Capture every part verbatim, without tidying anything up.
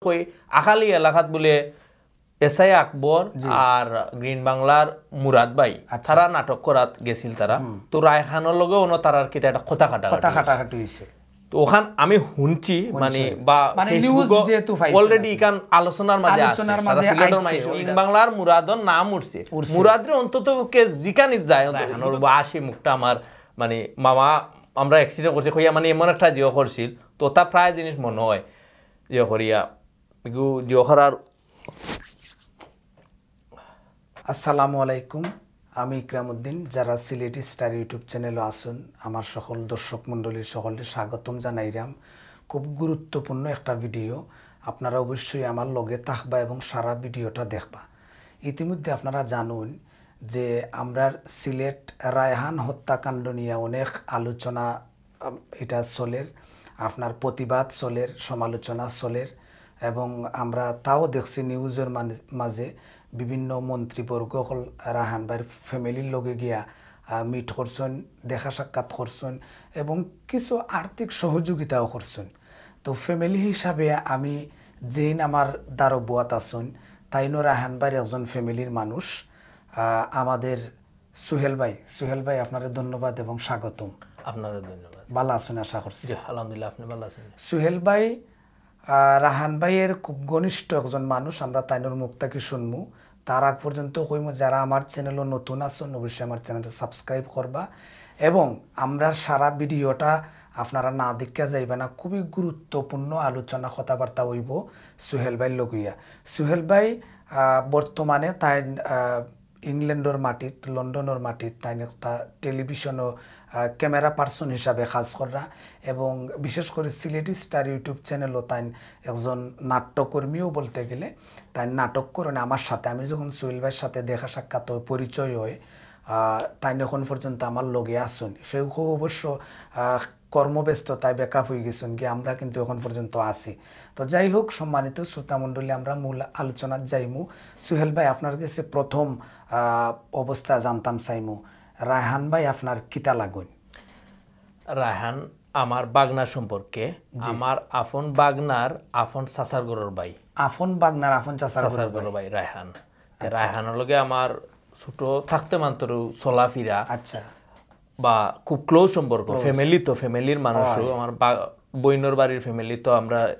কই আখালি এলাকাত বুলে এসআই আকবর আর গ্রিন বাংলার মুরাদ ভাই, তারা নাটক করাত গেছিল তারা। তো রায়হানর লগে অনো তারার কিতা একটা কথা কাটা কথা কাটাকাটি হইছে। তো ওখান আমি হুনছি, মানে, বা মানে, Facebook-ও news যেহেতু পাইছে already আর কি। ইখান আলোচনার মাঝে আছে। আলোচনার মাঝে সারা সিলেটর আইছে, মানুষ, ওইটা। গ্রিন বাংলার মুরাদর নাম উঠছে। উঠছে। মুরাদরে অন্তত কে জিকানি যায়, অন্তত রায়হানর বা আসি মুখটা আমার, মানে, মামা, আমরা অ্যাক্সিডেন্ট করছি, কইয়া, মানে, এমন একটা জিও করছিল, তো তা প্রায় জিনিস মনে হয়, ইয়ে করিয়া, এগু জিও করার। আসসালামু আলাইকুম, আমি ইকরামউদ্দিন। যারা সিলেটি স্টার YouTube চ্যানেলো আছইন, আমার সকল দর্শক মণ্ডলী সকলরে স্বাগতম জানাইরাম। খুব গুরুত্বপূর্ণ একটা ভিডিও, আপনারা অবশ্যই আমার লগে থাকবা এবং সারা ভিডিওটা দেখবা। ইতিমধ্যে আপনারা জানইন যে আমরার সিলেট রায়হান হত্যাকাণ্ড নিয়া অনেক আলোচনা, আম, এটা চলের, আপনার প্রতিবাদ চলের, সমালোচনা চলের, এবং আমরা তাও দেখছি নিউজর মানে-, মাঝে বিভিন্ন মন্ত্রীবর্গ অকল রায়হান ভাইর ফ্যামিলির লগে গিয়া, আহ, মিট করছইন, দেখা সাক্ষাৎ করছইন এবং কিছু আর্থিক সহযোগিতাও করছইন। তো ফ্যামিলি হিসাবে আমি যেইন আমার দারবুয়াত আছইন, তাইনও রায়হান ভাইর একজন ফ্যামিলির মানুষ, আহ, আমাদের সুহেল ভাই, সুহেল ভাই, আপনারে ধন্যবাদ এবং স্বাগতম। আপনারে ধন্যবাদ। ভালা আছইন আশা করছি। জি, আলহামদুলিল্লাহ, আপনি ভালা আছইন? সুহেল ভাই, আহ, রায়হান ভাইয়ের খুব ঘনিষ্ঠ একজন মানুষ, আমরা তাইনর মুখ থাকি শুনমু। তার আগ পর্যন্ত কইমু, যারা আমার চ্যানেলো নতুন আছইন, অবশ্যই আমার চ্যানেলটা সাবস্ক্রাইব করবা এবং আমরার সারা ভিডিওটা আপনারা না দেখিয়া যাইবা না, খুবই গুরুত্বপূর্ণ আলোচনা কথাবার্তা অইবো সুহেল ভাইর লগইয়া। সুহেল ভাই, আহ, বর্তমানে তাইন, আহ, ইংল্যান্ডর মাটিত, লন্ডনর মাটিত তাইন একটা টেলিভিশনো, আহ, ক্যামেরা পার্সন হিসাবে কাজ কররা এবং বিশেষ করি সিলেটি স্টার YouTube চ্যানেলো তাইন একজন নাট্যকর্মীও বলতে গেলে। তাইন নাটক করইন আমার সাথে, আমি যখন সুহেল ভাইর সাথে দেখা সাক্ষাৎ হয়, পরিচয় হয়, আহ, তাইন এখন পর্যন্ত আমার লগে আছইন। কেউ কেউ অবশ্য, আহ, কর্মব্যস্ততায় বেকআপ হয়ে গেছইন কি, আমরা কিন্তু এখন পর্যন্ত আছি। তো যাই হোক, সম্মানিত শ্রোতা মণ্ডলী, আমরা মূল আলোচনাত যাইমু। সুহেল ভাই, আপনার কাছে প্রথম, আহ, অবস্থা জানতাম চাইমু, রায়হান ভাই আপনার কিতা লাগইন? রায়হান আমার বাগনা সম্পর্কে, জি। আমার আপন বাগনার আপন চাচার ঘরর ভাই। আপন বাগনার আপন চাচার ঘরর চাচার ঘরর ভাই। ভাই রায়হান। আচ্ছা। রায়হানর লগে আমার ছোট থাকতে মাত্র চলাফিরা। আচ্ছা। বা খুব ক্লোজ সম্পর্ক, ক্লোজ। ফ্যামিলি তো, ফ্যামিলির মানুষও, হয়। আমার বা-, বইনর বাড়ির ফ্যামিলি তো আমরা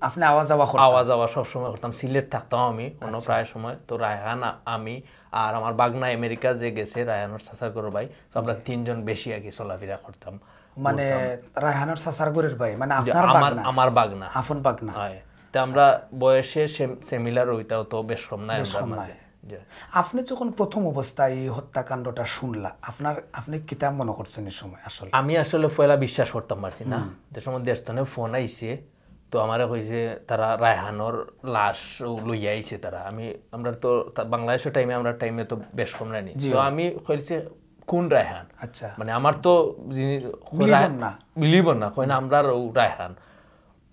আপনি আওয়া যাওয়া করতেন? আওয়া যাওয়া সবসময় করতাম। সিলেট থাকতাম আমি, অন্য আচ্ছা। প্রায় সময়। তো রায়হান, আ-, আমি আর আমার বাগনা আমেরিকা যে গেছে, রায়হানর চাচার ঘরর ভাই, তো আমরা জি। তিনজন বেশি আর কি চলাফিরা করতাম, মানে, ঘুরতাম। রায়হানর চাচার ঘরর ভাই, মানে, জি, আপনার আমার, বাগনা? আমার বাগনা। আপন বাগনা। হয়। তো আমরা আচ্ছা। বয়সে সেম-, সিমিলার, ওইটাও তো বেশ কম নাই বেশ আমরার কম মাঝে। নাই। জি। আপনি যখন প্রথম অবস্থায় এই হত্যাকাণ্ডটা শুনলা, আপনার, আপনি কিতা মনে করছেন এই সময় আসলে? আমি আসলে পয়লা বিশ্বাস করতাম পারছি না। হুম। যে সময় দেশ তনে ফোন আইছে, তো আমারে কইছে তারা রায়হানর লাশ লইয়া আইছে তারা। আমি, আমরা তো তা-, বাংলাদেশের টাইমে, আমরা টাইমে তো বেশ কম রানি। জি। তো আমি কইছে, "কোন রায়হান?" আচ্ছা। মানে, আমার তো জিনিস মিলিব রা-, না। মিলিব না, কই না, আমরার ও রায়হান।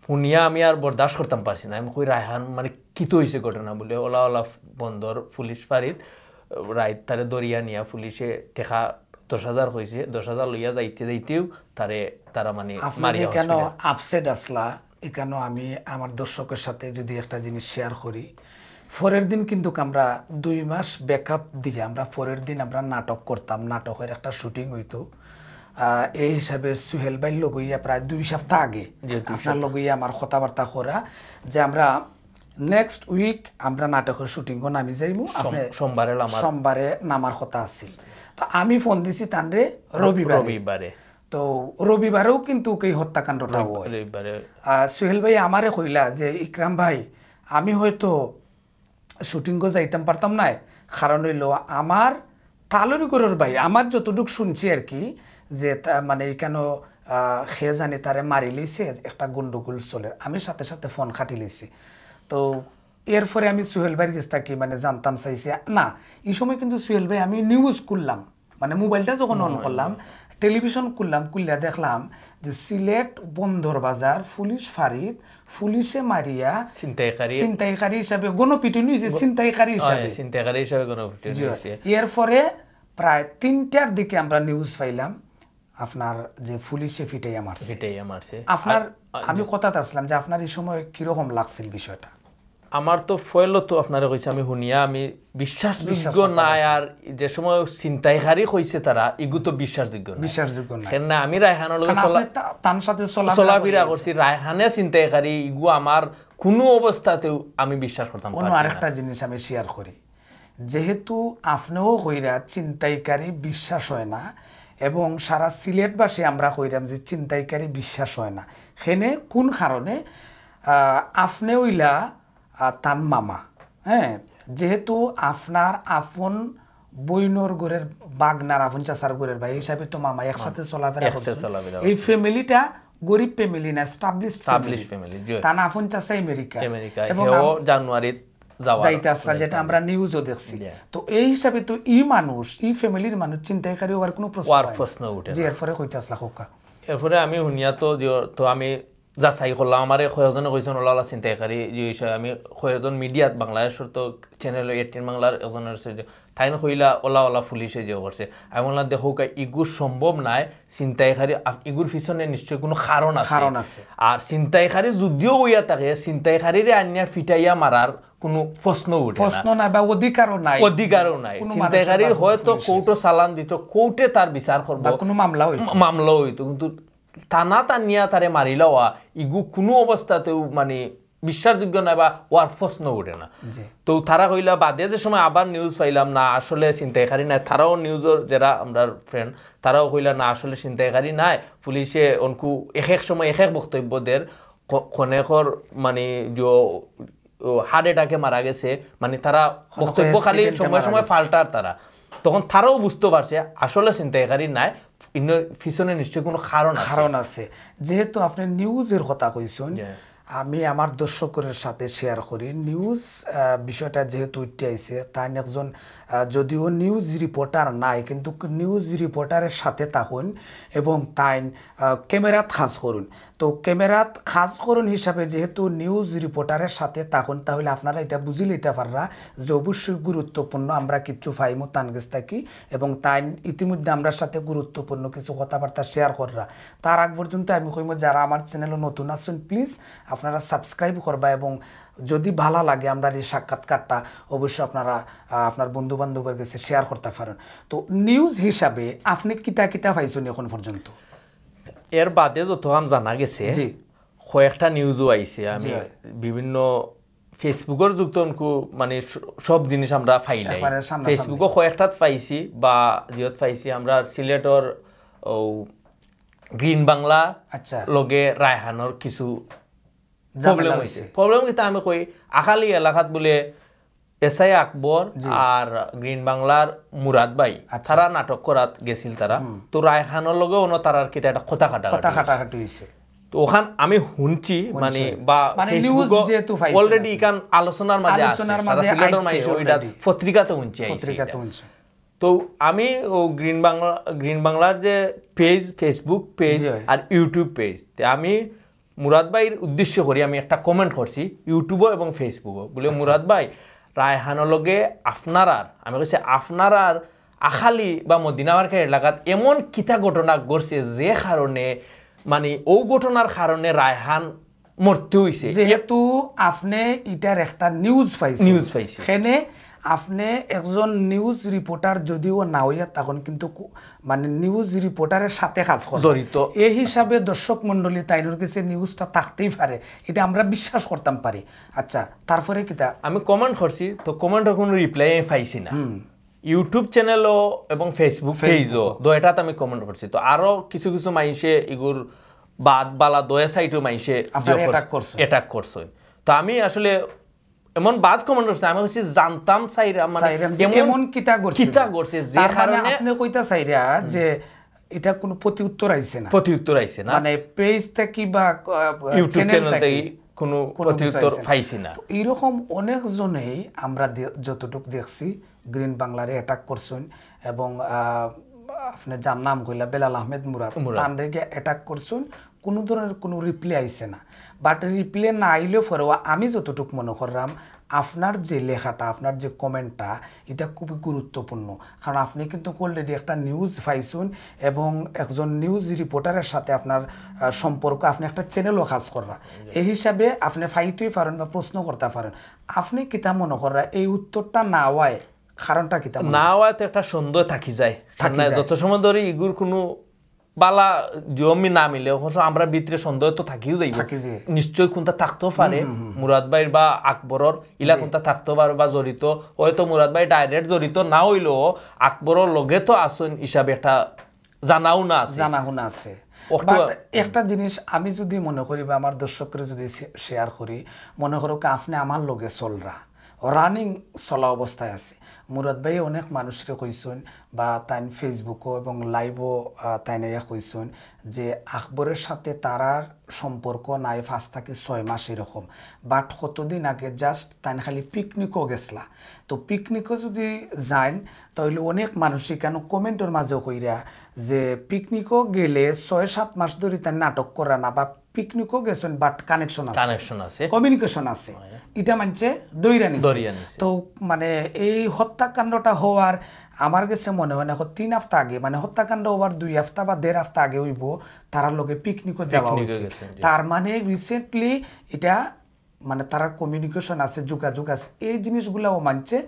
শুনিয়া আমি আর বরদাস্ত করতাম পারছি না। আমি কই, "রায়হান, মানে, কিতা অইছে ঘটনা?" বলে, "ওলা ওলা বন্দর পুলিশ ফাঁড়িত, রাইত তারে ধরিয়া নিয়া পুলিশে টেকা দশ হাজার কইছে, দশ হাজার লইয়া যাইতে যাইতেউ তারে তারা, মানে, আপনি মারিয়া যে কেন হসপিটাল।" আপসেট আসলা, এখানেও আমি আমার দর্শকের সাথে যদি একটা জিনিস শেয়ার করি, পরের দিন কিন্তু আমরা দুই মাস ব্যাকআপ দিয়ে আমরা পরের দিন আমরা নাটক করতাম, নাটকের একটা শুটিং হইতো। আহ, এই হিসাবে সুহেল ভাইর লগইয়া প্রায় দুই সপ্তাহ আগে জি, দুই আপনার সপ্তাহ। লগইয়া আমার কথাবার্তা করা যে আমরা নেক্সট উইক আমরা নাটকের শুটিংও নামি যাইমু। সোম-, আপনি সোমবারে নামার। সোমবারে নামার কথা আছিল। তো আমি ফোন দিছি তানরে রবিবারে। রবিবারে। তো রবিবারেও কিন্তু এই হত্যাকাণ্ডটা রবি-, হয়। রবিবারে। আহ, সুহেল ভাই আমারে কইলা যে, "ইকরাম ভাই, আমি হয়তো শুটিংও যাইতাম পারতাম নায়, কারণ হইলো আমার তালরি ঘরর ভাই, আমার যতটুক শুনছি আর কি, যে তা-, মানে, এখানো, আহ, কে জানি তারে মারি লইছে, একটা গন্ডগোল চলের।" আমি সাথে সাথে ফোন কাটি লইছি। তো এরপরে আমি সুহেল ভাইর গেছ থাকি, মানে, জানতাম চাইছি। না, এই সময় কিন্তু সুহেল ভাই আমি নিউজ খুললাম, মানে, মোবাইলটা যখন অন করলাম, টেলিভিশন খুললাম, খুলিয়া দেখলাম যে সিলেট বন্দর বাজার পুলিশ ফাঁড়িত পুলিশে মারিয়া ছিনতাইকারী। ছিনতাইকারী হিসাবে গণপিটুনি হইছে, গ-, ছিনতাইকারী হিসাবে। হয়, ছিনতাইকারী হিসাবে গণপিটুনি জি, হইছে। এরপরে প্রায় তিনটার দিকে আমরা নিউজ পাইলাম আপনার যে পুলিশে পিটাইয়া মারছে। পিটাইয়া মারছে। আপনার আর আমি কথাত আসলাম যে আপনার এই সময় কিরকম লাগছিল বিষয়টা? আমার তো ফয়েলো তো আপনারে কইছি, আমি হুনিয়া আমি বিশ্বাসযোগ্য বিশ্বাস করতে নাই। আর যে সময় ছিনতাইকারী কইছে তারা, ইগু তো বিশ্বাসযোগ্য নাই। বিশ্বাসযোগ্য নাই। কেন না, আমি রায়হানর লগে কারণ চলা- আপনি তা- তার সাথে চলাফেরা চলাফেরা করে করছি, রায়হানে ছিনতাইকারী, ইগু আমার কোনো অবস্থাতেও আমি বিশ্বাস করতাম অন্য পারছি না। আরেকটা জিনিস আমি শেয়ার করি, যেহেতু আপনিও কইরা ছিনতাইকারী বিশ্বাস হয় না, এবং সারা সিলেটবাসী আমরা কইরাম যে ছিনতাইকারী বিশ্বাস হয় না, হেনে কোন কারণে? আহ, আপনি অইলা আহ, তার মামা, হ্যাঁ, যেহেতু আপনার আপন বইনর ঘরের বাগনার আপন চাচার ঘরের ভাই হিসাবে তো মামা একসাথে চলাফেরা একসাথে করছেন। চলাফেরা এই ফ্যামিলিটা গরিব ফ্যামিলি না, এস্টাবলিশড Established family, জি। তার আপন চাচা আমেরিকা। আমেরিকা, এবং হেও আম- জানুয়ারিত যাওয়ার যাইতে আসলা, যেটা আমরা নিউজও দেখছি। Yeah. তো এই হিসাবে তো ই মানুষ, ই ফ্যামিলির মানুষ ছিনতাইকারী হওয়ার কোনো প্রশ্ন ওয়ার হয় না। প্রশ্ন উঠে জি, না। এরপরে কইতে আসলা খোকা। এরপরে আমি হুনিয়া তো যে- তো আমি যাচাই করলাম, আমারে কয়েকজনে কইছেন ওলা ওলা ছিনতাইকারী, যে হিসাবে আমি কয়েকজন মিডিয়াত, বাংলাদেশর তো চ্যানেল এইটিন বাংলার একজনের সে যে তাইন কইলা ওলা ওলা পুলিশে যে করছে। আমি বললাম, "দেখো কা, ইগুর সম্ভব নাই, ছিনতাইকারী আ- ইগুর পিছনে নিশ্চয় কোনো কারণ আছে।" কারণ আছে। আর ছিনতাইকারী যদিও হইয়া থাকে, ছিনতাইকারীরে আনিয়া ফিটাইয়া মারার কোনো প্রশ্ন উঠে না। প্রশ্ন নাই বা অধিকারও নাই। অধিকারও নাই। কোনো ছিনতাইকারী মানুষের বা হয়তো পুলিশের। কোর্টও চালান দিত, কোর্টে তার বিচার করব, বা কোনো মামলা হইতো। মামলা হইতো, কিন্তু টানা টানিয়া তারে মারিলাওয়া ইগু কোনো অবস্থাতেও মানে বিশ্বাসযোগ্য নয় বা ওয়ার প্রশ্ন উঠে না। জি। তো তারা কইলা বাদে যে সময় আবার নিউজ পাইলাম না, আসলে ছিনতাইকারী নাই, তারাও নিউজর যারা আমরা ফ্রেন্ড, তারাও কইলা না, আসলে ছিনতাইকারী নাই। পুলিশে অনকু এক এক সময় এক এক বক্তব্য দের, ক- কনেকর মানে যে হার্ট অ্যাটাকে মারা গেছে, মানে তারা বক্তব্য খালি accident-এ সময় মারা সময় গেছে। পাল্টার তারা। তখন তারাও বুঝতে পারছে আসলে ছিনতাইকারী নাই, ইনোর পিছনে নিশ্চয় কোনো কারণ আছে। কারণ আছে। যেহেতু আপনি নিউজের কথা কইছেন, Yeah. আমি আমার দর্শকদের সাথে শেয়ার করি। নিউজ, আহ, বিষয়টা যেহেতু উঠে আইছে, তাইন একজন, আহ, যদিও নিউজ রিপোর্টার নাই, কিন্তু নিউজ রিপোর্টারের সাথে থাকুন এবং তাইন, আহ, ক্যামেরাত কাজ করুন। তো ক্যামেরাত কাজ করুন হিসাবে যেহেতু নিউজ রিপোর্টারের সাথে থাকুন, তাহলে আপনারা এটা বুঝি লইতে পাররা যে অবশ্যই গুরুত্বপূর্ণ আমরা কিচ্ছু পাইমু তান গেছ থাকি, এবং তাইন ইতিমধ্যে আমরার সাথে গুরুত্বপূর্ণ কিছু কথাবার্তা শেয়ার কররা। তার আগ পর্যন্ত আমি কইমু, যারা আমার চ্যানেলও নতুন আছেন, প্লিজ আপনারা সাবস্ক্রাইব করবা, এবং যদি ভালা লাগে আমরার এই সাক্ষাৎকারটা, অবশ্যই আপনারা, আহ, আপনার বন্ধু বান্ধবের গেছে শেয়ার করতে পারেন। তো নিউজ হিসাবে আপনি কিতা কিতা পাইছেন এখন পর্যন্ত? এর বাদে যত আম জানা গেছে, জি। কয়েকটা নিউজও আইছে। আমি জি, হয়। বিভিন্ন ফেসবুকর যুক্ত অনকু মানে স- সব জিনিস আমরা পাইলাই। একবারে সামনাসামনি। ফেসবুকও কয়েকটাত পাইছি বা জিওত পাইছি। আমরা সিলেটর ও গ্রিন বাংলা আচ্ছা। লগে রায়হানর কিছু ঝামেলা প্রবলেম হইছে। হইছে। প্রবলেম কিন্তু আমি কই, আখালি এলাকাত বলে এসআই আকবর জি। আর গ্রিন বাংলার মুরাদ ভাই, আচ্ছা। তারা নাটক করাত গেছিল তারা। তো রায়হানর লগে অনো তারার কিতা একটা কথা কাটা কথা কাটাকাটি হইছে। তো ওখান আমি হুনছি, মানে, বা মানে, ফেসবুকও নিউজ যেহেতু পাইছি already আমি। ইখান আলোচনার মাঝে আছে, আলোচনার সারা মাঝে সিলেটর আইছে মাঝে already। ওইটা পত্রিকাতে হুনছি আইছে পত্রিকাতে এটা। হুনছি। তো আমি ও গ্রিন বাংলা, গ্রিন বাংলার যে পেজ, ফেসবুক পেজ জি ভাই। আর ইউটিউব পেজ, তে আমি মুরাদ ভাইর উদ্দেশ্য করি আমি একটা কমেন্ট করছি ইউটিউবও এবং ফেসবুকও, বলে, "মুরাদ ভাই, রায়হানর লগে আপনারার", আমি কইছি, "আপনারার আখালি বা মদিনা মার্কেট এলাকাত এমন কিতা ঘটনা ঘটছে যে কারণে, মানে, ও ঘটনার কারণে রায়হান মরতে হইছে?" যেহেতু আপনি ইটার একটা নিউজ পাইছেন, নিউজ পাইছি। এখানে আপনি একজন নিউজ রিপোর্টার যদিও না হইয়া তখন কিন্তু কু- মানে নিউজ রিপোর্টারের সাথে কাজ করেন। জড়িত। এই হিসাবে দর্শক মণ্ডলী তাইনর কাছে নিউজটা থাকতেই পারে, এটা আমরা বিশ্বাস করতাম পারি। আচ্ছা, তারপরে কিতা? আমি কমেন্ট করছি, তো কমেন্টর কোনো রিপ্লাই আমি পাইছি না। ইউটিউব চ্যানেলও এবং ফেসবুক পেজও, দুইটাত আমি কমেন্ট করছি। তো আরো কিছু কিছু মাইনষে ইগুর বাদ বালা দয়া সাইটও মাইনষে আপনারা attack করছে। অ্যাটাক করছে। তো আমি আসলে এমন বাদ কমেন্ট করছি, আমি কইছি জানতাম চাইরা, মানে, চাইরাম যে এমন কিতা ঘটছে? কিতা ঘটছে যে তার মানে কারণে আপনি কইতা চাইরা যে এটা কোনো প্রতি উত্তর আইছে না, প্রতি উত্তর আইছে না। মানে পেজ থাকি বা, আহ, ইউটিউব চ্যানেল চ্যানেল থাকি থেকে কোনো কোনো প্রতি কিছু উত্তর আইছে না। পাইছি না। তো এইরকম অনেক জনেই আমরা দে- যতটুক দেখছি গ্রিন বাংলারে অ্যাটাক করছেন এবং, আহ, আপনি যার নাম কইলা বেলাল আহমেদ মুরাদ, মুরাদ। তানরে গিয়া অ্যাটাক করছেন, কোনো ধরনের কোনো রিপ্লাই আইছে না। বাট রিপ্লাই না আইলেও পরেও আমি যতটুক মনে করলাম, আপনার যে লেখাটা, আপনার যে কমেন্টটা, এটা খুবই গুরুত্বপূর্ণ। কারণ আপনি কিন্তু অলরেডি একটা নিউজ পাইছইন এবং একজন নিউজ রিপোর্টারের সাথে আপনার আহ, সম্পর্ক, আপনি একটা চ্যানেলও কাজ কররা, এই হিসাবে আপনি ফাইতেই পারেন বা প্রশ্ন করতে পারেন। আপনি কিতা মনে কররা এই উত্তরটা না অওয়ায় কারণটা কিতা মনে? না অওয়ায় তো একটা সন্দেহ থাকি যায়। থাকি না, যায়। যত সময় ধরি ইগুর কোনো বালা জমি না মিলে, অখন আমরা ভিতরে সন্দেহ তো থাকিও যাইব। থাকি যায়। নিশ্চয় কোনটা থাকতেও পারে, মুরাদ ভাইর বা আকবরর ইলা কোনটা থাকতেও পারে বা জড়িত। হয়তো মুরাদ ভাই ডাইরেক্ট জড়িত না হইলেও আকবরর লগে তো আছইন হিসাবে একটা জানাও না আছে। জানা হুনা আছে। অটো- বাট একটা জিনিস আমি যদি মনে করি বা আমার দর্শকরে যদি শেয়ার করি, মনে করো কি আপনি আমার লগে চলরা, রানিং চলা অবস্থায় আছে। মুরাদ ভাই অনেক মানুষরে কইছইন বা তাইন ফেসবুকও এবং লাইভও তাইন ইয়া কইছইন যে আকবরের সাথে তারার সম্পর্ক নাই পাঁচ থাকি ছয় মাস এরকম। বাট কতদিন আগে জাস্ট তাইন খালি পিকনিকও গেছলা। তো পিকনিকও যদি যাইন, তাহলে অনেক মানুষ এখানে কমেন্টর মাঝে কইরা যে পিকনিকও গেলে ছয় সাত মাস ধরে তাই নাটক করা না, বা পিকনিকও গেছেন বাট কানেকশন আছে, কানেকশন আছে। কমিউনিকেশন আছে, এটা মানছে দৈরা নিছে। দৈরা নিছে। তো মানে এই হত্যাকাণ্ডটা হওয়ার আমার কাছে মনে হয় না, এখন তিন হপ্তাহ আগে, মানে হত্যাকাণ্ড হওয়ার দুই হপ্তাহ বা দেড় হপ্তাহ আগে হইব, তারার লগে পিকনিকও যাওয়া পিকনিকও হয়েছে। গেছে, জি। তার মানে রিসেন্টলি এটা মানে তারার কমিউনিকেশন আছে, যোগাযোগ আছে, এই জিনিসগুলাও মানছে।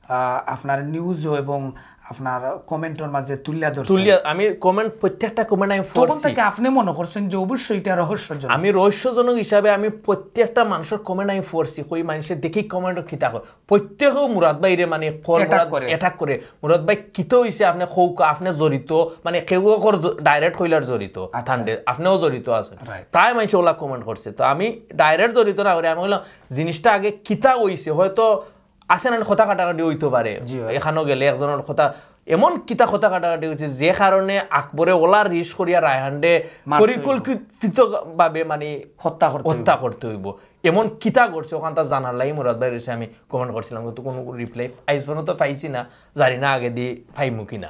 আহ, আপনার নিউজও এবং আপনার কমেন্টর মাঝে তুলিয়া ধরছে। তুলিয়া আমি কমেন্ট, প্রত্যেকটা কমেন্ট আমি তখন পড়ছি। থেকে আপনি মনে করছেন যে অবশ্যই এটা রহস্যজনক। আমি রহস্যজনক হিসাবে আমি প্রত্যেকটা মানুষের কমেন্ট আমি পড়ছি, কই মানুষে দেখি কমেন্ট কিতা কয়, প্রত্যেকেও মুরাদ ভাইরে মানে কর Attack মুরাদ করে। অ্যাটাক করে। মুরাদ ভাই কিতা হইছে, আপনি কৌকা, আপনি জড়িত, মানে কেউ কর ডাইরেক্ট হইলার জড়িত, আচ্ছা। থান্ডে আপনিও জড়িত আছেন। Right. প্রায় মানুষ ওলা কমেন্ট করছে, তো আমি ডাইরেক্ট জড়িত না করে আমি বললাম জিনিসটা আগে কিতা হইছে, হয়তো আছে না কথা কাটাকাটি হইতে পারে, জি, হয়। এখানেও গেলে একজনের কথা এমন কিতা কথা কাটাকাটি হইছে যে কারণে আকবরে ওলা রিস করিয়া রায়হানরে মারতে হইব। পরিকল্পিত ভাবে মানে হত্যা করতে হইব। হত্যা করতে হইব। এমন কিতা করছে ওখানটা জানার লাগি মুরাদ ভাই রয়েছে, আমি কমেন্ট করছিলাম, কিন্তু কোনো রিপ্লাই আইজ পর্যন্ত পাইছি না, জানি না আগে দিয়ে পাইমু কি না।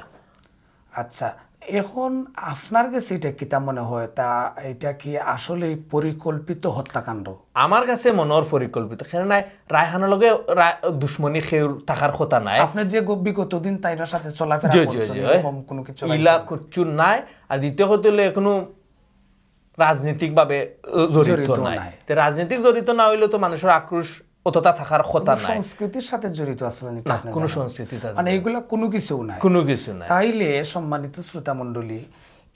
আচ্ছা, এখন আপনার কাছে এটা কিতা মনে হয়, তা এটা কি আসলে পরিকল্পিত হত্যাকাণ্ড? আমার কাছে মনে হয় পরিকল্পিত, কেন নাই রায়হানের লগে রা- দুশ্মনী কেউ থাকার কথা নাই। আপনি যে গ- বিগত দিন তাইর সাথে চলাফেরা জি, জি, করছেন, জি, এরকম কোনো কিছু ইলা পাইছেন? কিচ্ছু নাই। আর দ্বিতীয় কথা হলো এখনো রাজনৈতিক ভাবে আহ, জড়িত জড়িত নাই। নাই। তো রাজনৈতিক জড়িত না হইলে তো মানুষের আক্রোশ অতটা থাকার কথা নাই। সংস্কৃতির সাথে জড়িত আসলে নাকি না, আপনার কোনো জানা? সংস্কৃতি তার মানে এইগুলা কোনো কিছু নাই। কোনো কিছু নাই। তাইলে সম্মানিত শ্রোতা মণ্ডলী,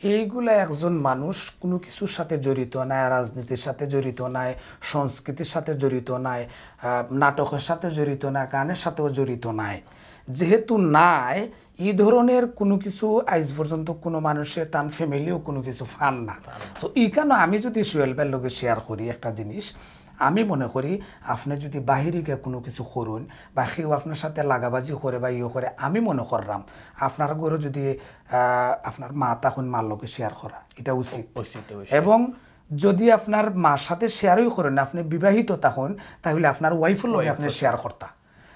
এইগুলা একজন মানুষ কোনো কিছুর সাথে জড়িত নাই, রাজনীতির সাথে জড়িত নাই, সংস্কৃতির সাথে জড়িত নাই, আহ, নাটকের সাথে জড়িত নাই, গানের সাথেও জড়িত নাই। যেহেতু নাই, এই ধরনের কোনো কিছু আইজ পর্যন্ত কোনো মানুষে তার ফ্যামিলিও কোনো কিছু পান না। তো এই কারণে আমি যদি সোহেল ভাইয়ের লগে শেয়ার করি একটা জিনিস, আমি মনে করি আপনি যদি বাহিরে গিয়ে কোনো কিছু করুন বা কেউ আপনার সাথে লাগাবাজি করে বা ইয়ে করে, আমি মনে করলাম আপনার ঘরে যদি আহ, আপনার মা তখন মার লগে শেয়ার করা এটা উচিত। উচিত, উচিত। এবং যদি আপনার মার সাথে শেয়ারই করেন, আপনি বিবাহিত তখন, তাহলে আপনার ওয়াইফের লগে আপনি শেয়ার করতা।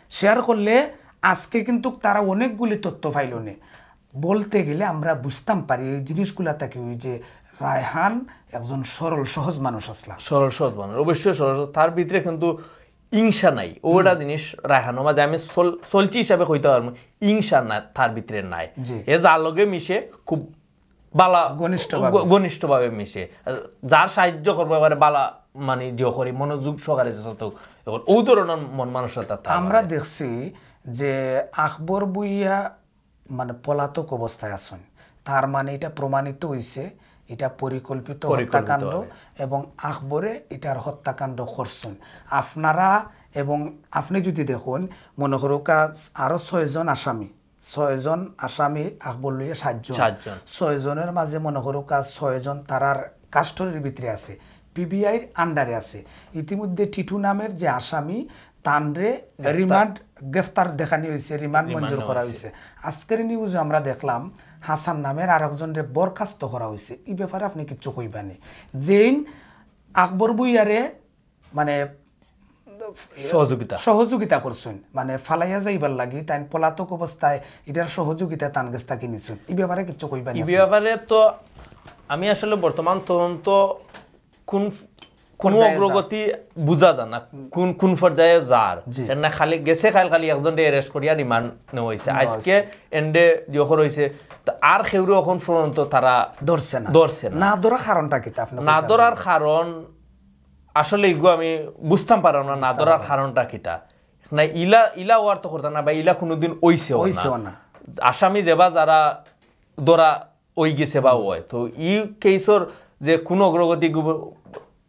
শেয়ার করলে আজকে কিন্তু তারা অনেকগুলি তথ্য পাইল নে। বলতে গেলে আমরা বুঝতাম পারি এই জিনিসগুলা থাকি ওই যে রায়হান একজন সরল সহজ মানুষ আসলাম। সরল সহজ মানুষ, অবশ্যই সরল সহজ। তার ভিতরে কিন্তু হিংসা নাই, ওটা জিনিস রায়হানর মাঝে আমি চল- চলছি হিসাবে কইতে পারবো, হিংসা না তার ভিতরে নাই। জি। এ যার লগে মিশে খুব বালা ঘনিষ্ঠভাবে। ঘ- ঘনিষ্ঠভাবে মিশে, যার সাহায্য করবো এবারে বালা মানে জিও করি মনোযোগ সহকারে চেষ্টা তো এখন ও ধরনের মন মানসিকতা তার আমরা নাই। দেখছি যে আকবর ভুইয়া মানে পলাতক অবস্থায় আছেন, তার মানে এটা প্রমাণিত হইছে এটা পরিকল্পিত পরিকল্পিত হত্যাকাণ্ড হবে। এবং আকবরে এটার হত্যাকাণ্ড করছেন। আপনারা এবং আপনি যদি দেখুন, মনে করুকা আরো ছয়জন আসামি, ছয়জন আসামি আকবর লইয়া সাতজন, সাতজন। ছয়জনের মাঝে মনে করুকা ছয়জন তারার কাস্টডির ভিতরে আছে, পিবিআইর আন্ডারে আছে। ইতিমধ্যে টিটু নামের যে আসামি তানরে রিমান্ড গ্রেফতার দেখানি হয়েছে, রিমান্ড রিমান্ড মঞ্জুর নেওয়া করা হয়েছে। হয়েছে। আজকের নিউজে আমরা দেখলাম হাসান নামের আরেকজনরে বরখাস্ত করা হয়েছে। এই ব্যাপারে আপনি কিচ্ছু কইবানি? যেইন আকবর ভুইয়ারে মানে সহযোগিতা। সহযোগিতা করছেন, মানে ফালাইয়া যাইবার লাগি তাই পলাতক অবস্থায় এটার সহযোগিতা তান গেছ থাকি নিছেন, এই ব্যাপারে কিচ্ছু কইবানি এই আপনি? ব্যাপারে তো আমি আসলে বর্তমান তদন্ত কোন কোনো পর্যায়ে যার। অগ্রগতি বুঝা যায় না, কোন কোন পর্যায়ে যার। জি। এর না খালি গেছে, খাইল খালি একজনরে অ্যারেস্ট করিয়া রিমান্ড নেওয়া হইছে। নেওয়া আজকে এন্ডে যখন হইছে, তা আর কেউরে এখন পর্যন্ত তারা ধরছে না। ধরছে না। না ধরার কারণটা কিতা আপনি না কইতা ধরার পারবেন? কারণ আসলে এগু আমি বুঝতাম পারলাম না, না ধরার কারণটা কিতা। না, ইলা ইলা ওয়ার তো করতা না বা ইলা কোনোদিন ওইছেও ওইছেও না। না। আসামি যেবা যারা ধরা ওই গেছে বা ওই, তো ই কেসর যে কোনো অগ্রগতি গু-,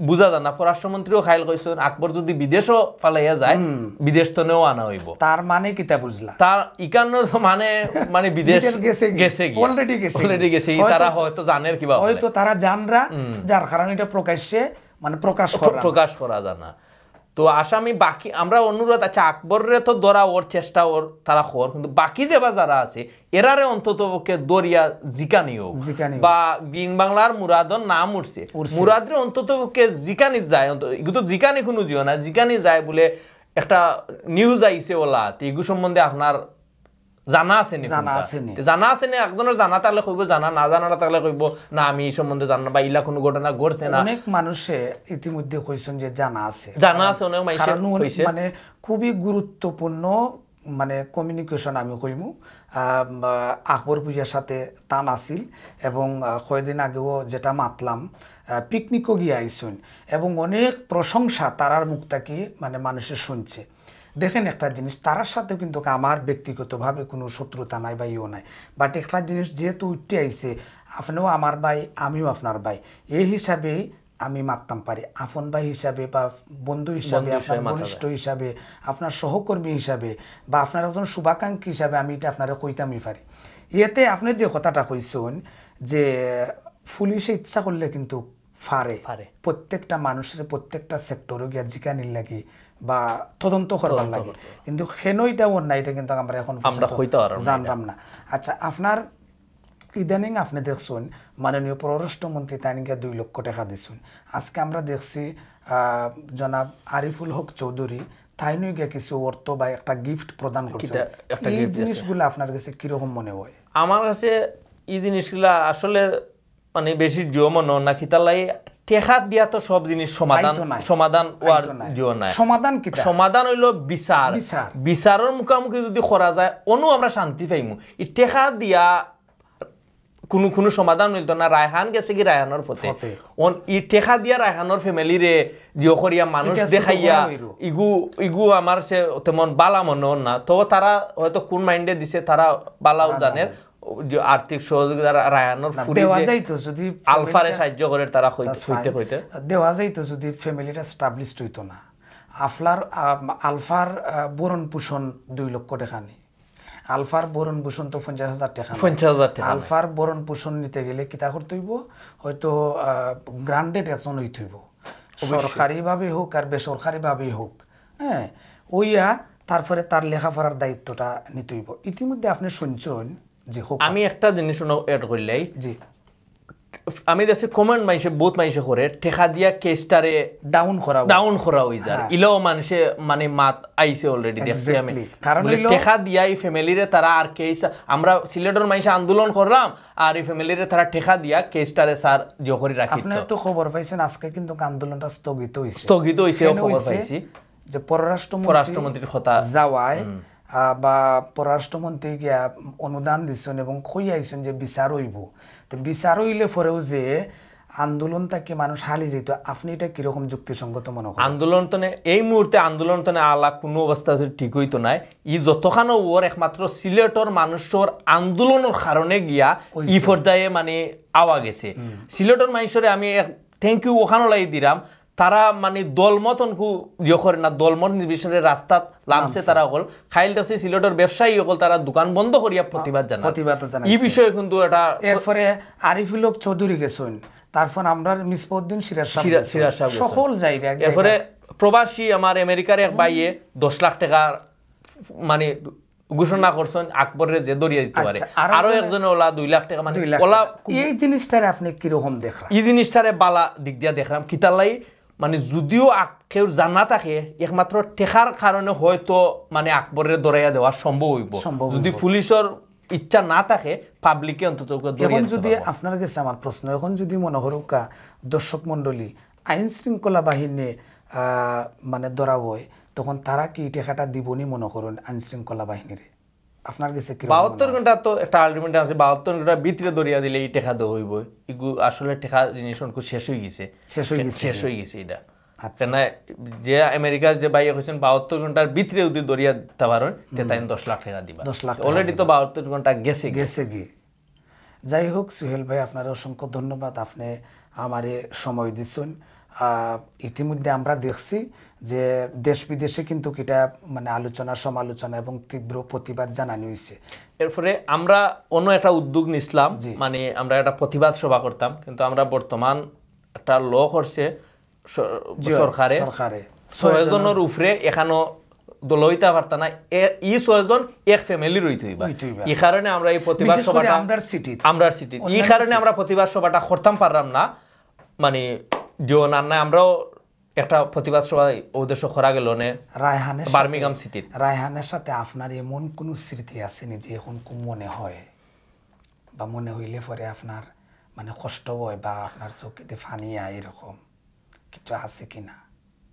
বুঝা যায় না। পররাষ্ট্রমন্ত্রীও খাইল কইছেন, আকবর যদি বিদেশও ফালাইয়া যায়, বিদেশ তনেও আনা হইব। তার মানে কিতা বুঝলা? তার ইকানোর তো মানে, মানে বিদেশ বিদেশ গেছে গি। গেছে গি। Already গেছে গি। Already গেছে গি। হয়তো তারা হয়তো জানের কিবা বলে। হয়তো তারা জানরা, যার কারণে এটা প্রকাশ্যে, মানে প্রকাশ করা। প্রকাশ করা যায় না। তো আসামি বাকি, আমরা অনুরোধ, আচ্ছা, আকবররে তো ধরা ওর চেষ্টা ওর তারা কর, কিন্তু বাকি যেবা যারা আছে, এরারে অন্তত পক্ষে ধরিয়া জিকানি হোক। জিকানি হোক। বা গ্রিন বাংলার মুরাদর নাম উঠছে, উঠছে। মুরাদরে অন্তত পক্ষে জিকানি যায়, অন্ত-, এগু তো জিকানি কোনো দিও না, জিকানি যায় বলে একটা নিউজ আইছে ওলা, তো এগু সম্বন্ধে আপনার জানা আছে নি জানা কোনটা? আছে নি। তো জানা আছে নি, একজনের জানা থাকলে কইব জানা, না জানা থাকলে কইব না, আমি এই সম্বন্ধে জানি না, বা ইলা কোনো ঘটনা ঘটছে না। অনেক মানুষে ইতিমধ্যে কইছেন যে জানা আছে। জানা আছে, অনেক মানুষে কারণ উনি কইছে। মানে খুবই গুরুত্বপূর্ণ মানে কমিউনিকেশন আমি কইমু। আম, আহ, আকবর ভুইয়ার সাথে তান আছিল এবং, আহ, কয়দিন আগেও যেটা মাতলাম, আহ, পিকনিকও গিয়া আইছইন এবং অনেক প্রশংসা তারার মুখ থাকি মানে মানুষে শুনছে। দেখেন একটা জিনিস, তারার সাথেও কিন্তু আমার ব্যক্তিগতভাবে কোনো শত্রুতা নাই বা ইয়েও নাই, বাট একটা জিনিস যেহেতু উঠে আইছে, আপনিও আমার ভাই, আমিও আপনার ভাই, এই হিসাবেই আমি মাততাম পারি। আপন ভাই হিসাবে বা বন্ধু হিসাবে, বন্ধু হিসাবে আপনার মাতা ঘনিষ্ঠ হিসাবে, আপনার সহকর্মী হিসাবে বা আপনার একজন শুভাকাঙ্ক্ষী হিসাবে আমি এটা আপনারে কইতামই পারি। এতে আপনি যে কথাটা কইছেন যে পুলিশে ইচ্ছা করলে কিন্তু পারে, পারে। প্রত্যেকটা মানুষের প্রত্যেকটা সেক্টরও গিয়া জিকানির লাগি বা তদন্ত করবার লাগি, কিন্তু কেন এটা অন্যায়, এটা কিন্তু আমরা এখন আমরা পর্যন্ত কইতে পারলাম না জানলাম না। আচ্ছা, আপনার ইদানিং আপনি দেখছেন মাননীয় পররাষ্ট্রমন্ত্রী তাইন গিয়া দুই লক্ষ টাকা দিছেন। আজকে আমরা দেখছি, আহ, জনাব আরিফুল হক চৌধুরী তাইনও গিয়া কিছু অর্থ বা একটা গিফট প্রদান করছেন। কিতা একটা এই গিফট দিছে। জিনিসগুলো আপনার কাছে কিরকম মনে হয়? আমার কাছে এই জিনিসগুলা আসলে মানে বেশি জিও মনে হয় না, কিতালাই টেকা দিয়া তো সব জিনিস সমাধান, আইতো নাই। সমাধান ওয়ার আইতো নাই। জিও নাই। সমাধান কিতা? সমাধান হইলো বিচার। বিচার। বিচারর মুখামুখি যদি করা যায়, অনু আমরা শান্তি পাইমু। এই টেকা দিয়া কোনো, কোনো সমাধান মিলতো না। রায়হান গেছে কি রায়হানর পথে। পথে। অন, ই টেকা দিয়া রায়হানর ফ্যামিলিরে জিও করিয়া মানুষ এটা শুধু দেখাইয়া করা হইলো। ইগু, ইগু আমার সে তেমন বালা মনে হয় না। তো তারা হয়তো কোন মাইন্ডে দিছে, তারা বালাও তারা জানের। যে আর্থিক সহযোগিতা রা-, রায়হানর না, ফুরি দেওয়া যে যাইতো যদি আলফারে ফ্যামিলিটা সাহায্য করে তারা কইতে, That's কইতে, fine। কইতে। দেওয়া যাইতো যদি ফ্যামিলিটা এস্টাবলিশড হইতো না। আফলার, আম, আলফার, আহ, ভরণ পোষণ দুই লক্ষ টাকা নেই। আলফার ভরণ পোষণ তো পঞ্চাশ হাজার টাকা নেই। পঞ্চাশ হাজার টাকা নেই। আলফার ভরণ পোষণ নিতে গেলে কিতা করতে হইব? হয়তো, আহ, গ্রান্টেড একজন হইতে হইব। সরকারিভাবে হোক আর বেসরকারিভাবেই হোক। হ্যাঁ, ওইয়া তারপরে তার লেখাপড়ার দায়িত্বটা নিতে হইব। ইতিমধ্যে আপনি শুনছেন যে হোক। আমি একটা জিনিস অ্যাড করলাই, জি। আমি দেখছি কমেন্ট মাইনষে, বহুত মাইনষে করে, টেকা দিয়া কেসটারে ডাউন করা হইব। ডাউন করা হয়ে যায়। হ্যাঁ। ইলাও মানষে মানে মাত আইছে অলরেডি, দেখছি আমি। Exactly। কারণ বলে, হইলো টেকা দিয়া এই ফ্যামিলিরে তারা আর কেস, আমরা সিলেটর মাইনষে আন্দোলন করলাম, আর এই ফ্যামিলিরে তারা টেকা দিয়া কেসটারে স্যার জিও করি রাখি। আপনারা তো খবর পাইছেন, আজকে কিন্তু আন্দোলনটা স্থগিত হইছে। স্থগিত হইছে, কেন খবর হইছে? পাইছি। যে পররাষ্ট্রমন্ত্রী পররাষ্ট্রমন্ত্রীর কথা। যাওয়ায়, আহ, বা পররাষ্ট্রমন্ত্রী গিয়া অনুদান দিছেন এবং কই আইছেন যে বিচার হইব। তো বিচার হইলে পরেও যে আন্দোলন থাকি মানুষ হালি যেত, আপনি এটা কিরকম যুক্তিসঙ্গত মনে করেন? আন্দোলন তো নে-, এই মুহূর্তে আন্দোলন তো নে আলা কোনো অবস্থা ঠিক হইতো নাই। ই যতখানো ওর একমাত্র সিলেটর মানুষের আন্দোলনের কারণে গিয়া হইছে। ই পর্যায়ে মানে আওয়া গেছে। সিলেটর মানুষরে আমি এক থ্যাংক ইউ ওখানো লাগি দিলাম। তারা মানে দলমত অনকু ইয়ে করে না, দলমত নির্বিশেষে রাস্তাত লামছে। লামছে। তারা অকল খাইল দেখছি সিলেটর ব্যবসায়ী অকল তারা দোকান বন্ধ করিয়া প্রতিবাদ জানায়। প্রতিবাদ জানাইছে। এই বিষয়ে কিন্তু এটা এরপরে আরিফুল হক চৌধুরী গেছেন, তারপর আমরা মিসবাউদ্দিন সিরাজ সাহেব সিরা-, গেছেন। সিরাজ সাহেব গেছেন। সকল জায়গায় গিয়া এরপরে প্রবাসী আমার আমেরিকার এক ভাইয়ে দশ লাখ টাকা মানে ঘোষণা করছেন আকবররে যে দরিয়া দিতে পারে। আচ্ছা, আরো আরো একজনে একজনে ওলা দুই লাখ টাকা মানে দুই লাখ ওলা টাকা। এই জিনিসটারে আপনি কিরকম দেখরা? এই জিনিসটারে বালা দিক দিয়া দেখলাম। কিতালাই মানে যদিও আক-, কেউ জানা থাকে, একমাত্র টেকার কারণে হয়তো মানে আকবররে দরাইয়া দেওয়া সম্ভব হইব। সম্ভব যদি হইব। পুলিশের ইচ্ছা না থাকে, পাবলিকে অন্তত দরিয়া এখন দিতে যদি পারবো। আপনার গেছে আমার প্রশ্ন, এখন যদি মনে করুকা দর্শক মন্ডলী আইন শৃঙ্খলা বাহিনী, আহ, মানে ধরা হয়, তখন তারা কি ই টেকাটা দিবনি মনে করইন আইন শৃঙ্খলা বাহিনীরে? আপনার গেছে কিরকম মনে বাহাত্তর হয়? ঘন্টা তো একটা আলটিমেটাম আছে, বাহাত্তর ঘন্টার ভিতরে ধরিয়া দিলে ই টেকা দেওয়া অইবো। ইগু আসলে টেকা জিনিস অনকু শেষ অই গেছে। শেষ অই গেছে। শেষ অই গেছে ইটা। আচ্ছা। কেন যে আমেরিকার যে ভাইয়ে কইছইন বাহাত্তর ঘন্টার ভিতরে যদি ধরিয়া দিতা পারইন, তে তাইন দশ লাখ টেকা দিবা। দশ লাখ টেকা Already তো বাহাত্তর ঘন্টা গেছে গি। গেছে গি। যাই হোক, সুহেল ভাই, আপনারে অসংখ্য ধন্যবাদ, আপনে আমারে সময় দিছইন। আহ, ইতিমধ্যে আমরা দেখছি যে দেশ বিদেশে কিন্তু ইটা মানে আলোচনা, সমালোচনা এবং তীব্র প্রতিবাদ জানানি অইছে। এরপরে আমরা অন্য একটা উদ্যোগ নিছলাম, জি। মানে আমরা একটা প্রতিবাদ সভা করতাম, কিন্তু আমরা বর্তমান একটা ল করছে স-, জি, সরকারে সরকারে। ছয় জনর উপরে এখানো দল অইতা পারতা না। এ-, ই ছয়জন এক ফ্যামিলির অইতে অইবা। অইতে অইবা। ই কারণে আমরা এই প্রতিবাদ বিশেষ করে সভাটা আমরার সিটিত। আমরার সিটিত। ই অন্যান্য কারণে আমরা প্রতিবাদ সভাটা করতাম পারলাম না, মানে জিও নান্নায় আমরাও একটা প্রতিবাদ সভা উদ্দেশ্য করা গেল নে রায়হানের সাথে- বার্মিংহাম সিটিত। রায়হানের সাথে আপনার এমন কোনো স্মৃতি আছেনি যে এখন খুব মনে হয় বা মনে হইলে পরে আপনার মানে কষ্ট হয় বা আপনার চোখেতে পানি আয়, এরকম কিছু আছে কিনা?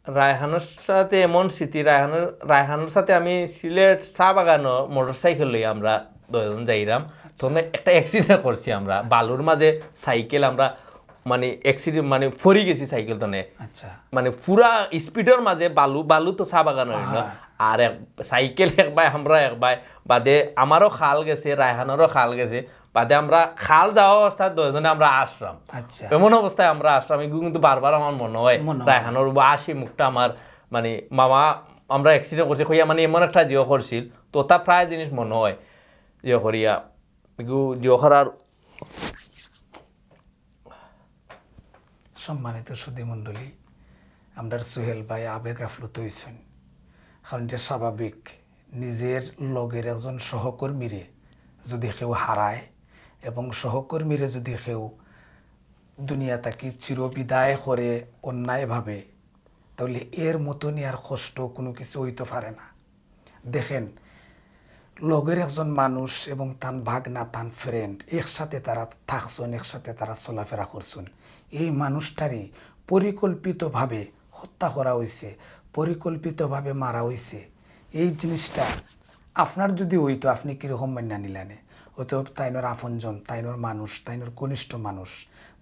রায়হানের সাথে এমন স্মৃতি, রায়হানের রায়হানের সাথে আমি সিলেট চা বাগানো মোটরসাইকেল লই আমরা দুইজন যাইরাম। তখন একটা অ্যাক্সিডেন্ট করছি আমরা, বালুর মাঝে সাইকেল আমরা মানে অ্যাক্সিডেন্ট মানে পড়ি গেছি সাইকেল তনে। আচ্ছা। মানে পুরা স্পিডর মাঝে বালু, বালু তো চা বাগান অয় না। আর এক সাইকেল এক বায়, আমরা এক বায়, বাদে আমারও খাল গেছে, রায়হানেরও খাল গেছে, বাদে আমরা খাল যাওয়া অবস্থায় দুইজনে আমরা আসলাম। আচ্ছা। এমন অবস্থায় আমরা আসলাম, এগুলো কিন্তু বারবার আমার মনে হয়। মনে হয়। রায়হানের বা আসি মুখটা আমার, মানে মামা আমরা অ্যাক্সিডেন্ট করছি কইয়া, মানে এমন একটা জিও করছিল, তো তা প্রায় জিনিস মনে হয় জিও করিয়া, এগু জিও করার সম্মানিত সুধী মণ্ডলী, আমরার সুহেল ভাই আবেগ আপ্লুত হইছইন, কারণ এটা স্বাভাবিক। নিজের লগের একজন সহকর্মীরে যদি কেউ হারায় এবং সহকর্মীরে যদি কেউ দুনিয়া থাকি চিরবিদায় করে অন্যায়ভাবে, তাহলে এর মতনই আর কষ্ট কোনো কিছু হইতে পারে না। দেখেন, লগের একজন মানুষ এবং তান ভাগনা, তান ফ্রেন্ড, একসাথে তারা থাকছইন, একসাথে তারা চলাফেরা করছইন। এই মানুষটারই পরিকল্পিতভাবে হত্যা করা হইছে, পরিকল্পিতভাবে মারা হইছে। এই জিনিসটা আপনার যদি হইতো, আপনি কিরকম মাইন্না নিলানে? হয়তো তাইনর আপনজন, তাইনর মানুষ, তাইনর ঘনিষ্ঠ মানুষ,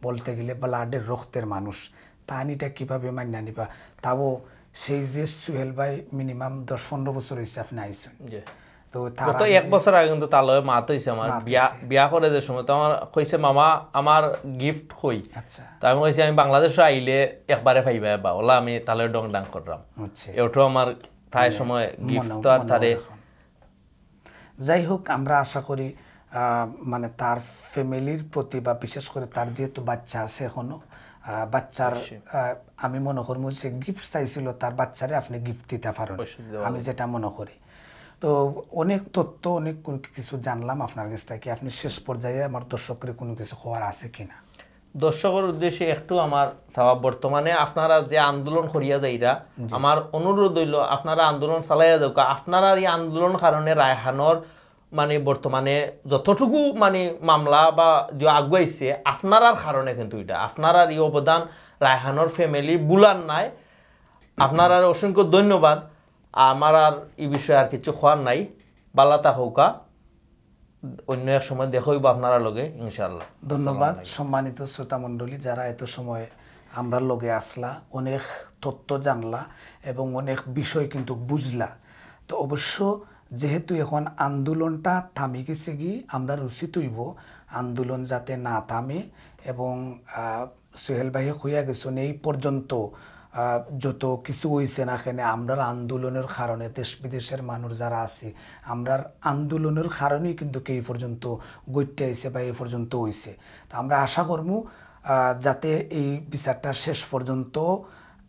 বলতে গেলে ব্লাডের, রক্তের মানুষ, তান ইটা কিভাবে মাইন্না নিবা? তাও সেই যে সুহেল ভাই মিনিমাম দশ পনেরো বছর হইছে আপনি আইছইন। জি। তো তার গত আগে এক যে- বছর আগে কিন্তু তার লগে মাত হইছে আমার। মাত বিয়া, হইছে। বিয়া করে যে সময় তো আমার কইছে, "মামা, আমার গিফট কই?" আচ্ছা। তো আমি কইছি, "আমি বাংলাদেশে আইলে একবারে পাইবা বা ওলা আমি তাহলে ডং ডাং করলাম।" আচ্ছা। এটাও আমার প্রায় সময় গিফট মনে- তো আর মনে তারে রাখুন। যাই হোক, আমরা আশা করি, আহ, মানে তার ফ্যামিলির প্রতি বা বিশেষ করে তার যেহেতু বাচ্চা আছে এখনো, আহ, বাচ্চার, আহ, আমি মনে করবো যে গিফট চাইছিল, তার বাচ্চারে আপনি গিফট দিতে পারেন, অবশ্যই দিতে আমি যেটা মনে করি। তো অনেক তথ্য, অনেক কোনো কিছু জানলাম আপনার কাছ থেকে। আপনি শেষ পর্যায়ে আমার দর্শকরে কোনো কিছু খবর আছে কিনা? দর্শকর উদ্দেশ্যে একটু আমার চাওয়া, বর্তমানে আপনারা যে আন্দোলন করিয়া যাইরা, আমার অনুরোধ হইল আপনারা আন্দোলন চালাইয়া যাউকা। আপনারা এই আন্দোলন কারণে রায়হানর মানে বর্তমানে যতটুকু মানে মামলা বা যে আগুয়াইছে আপনারার কারণে, কিন্তু এটা আপনারার এই অবদান রায়হানর ফ্যামিলি বুলার নাই। আপনারার অসংখ্য ধন্যবাদ। আমার আর এই বিষয়ে আর কিছু কওয়ার নাই। বালা থাকউকা, অন্য এক সময় দেখা হইব আপনারা লগে ইনশাআল্লাহ। ধন্যবাদ। সম্মানিত শ্রোতা মণ্ডলী, যারা এত সময় আমরার লগে আসলা, অনেক তথ্য জানলা এবং অনেক বিষয় কিন্তু বুঝলা। তো অবশ্য যেহেতু এখন আন্দোলনটা থামি গেছে গি, আমরার উচিত হইব আন্দোলন যাতে না থামে এবং, আহ, সোহেল ভাইয়ে কইয়া গেছইন, এই পর্যন্ত, আহ, যত কিছু হইছে না কেনে, আমরার আন্দোলনের কারণে দেশ বিদেশের মানুষ যারা আছি, আমরার আন্দোলনের কারণেই কিন্তু এই পর্যন্ত গইট্টা আইছে বা এই পর্যন্ত হইছে। তো আমরা আশা করমু, আহ, যাতে এই বিচারটা শেষ পর্যন্ত,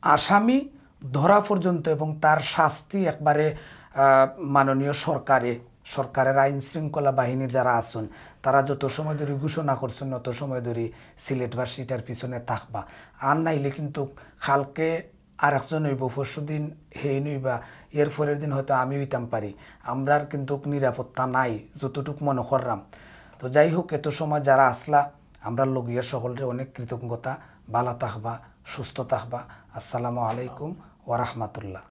আসামি ধরা পর্যন্ত এবং তার শাস্তি একবারে, আহ, মাননীয় সরকারে, সরকারের আইন শৃঙ্খলা বাহিনী যারা আছইন, তারা যত সময় ধরি ঘোষণা করছইন, অত সময় ধরি সিলেটবাসী এটার পিছনে থাকবা। আর নাইলে কিন্তু কালকে আরেকজন হইব, পরশু দিন হেইন হইবা, এর পরের দিন হয়তো আমি হইতাম পারি। আমরার কিন্তু নিরাপত্তা নাই, যতটুক মনে করলাম। তো যাই হোক, এত সময় যারা আসলা, আমরার লগিয়া সকলরে অনেক কৃতজ্ঞতা। বালা থাকবা, সুস্থ থাকবা। আসসালামু আলাইকুম ওয়া রাহমাতুল্লাহ।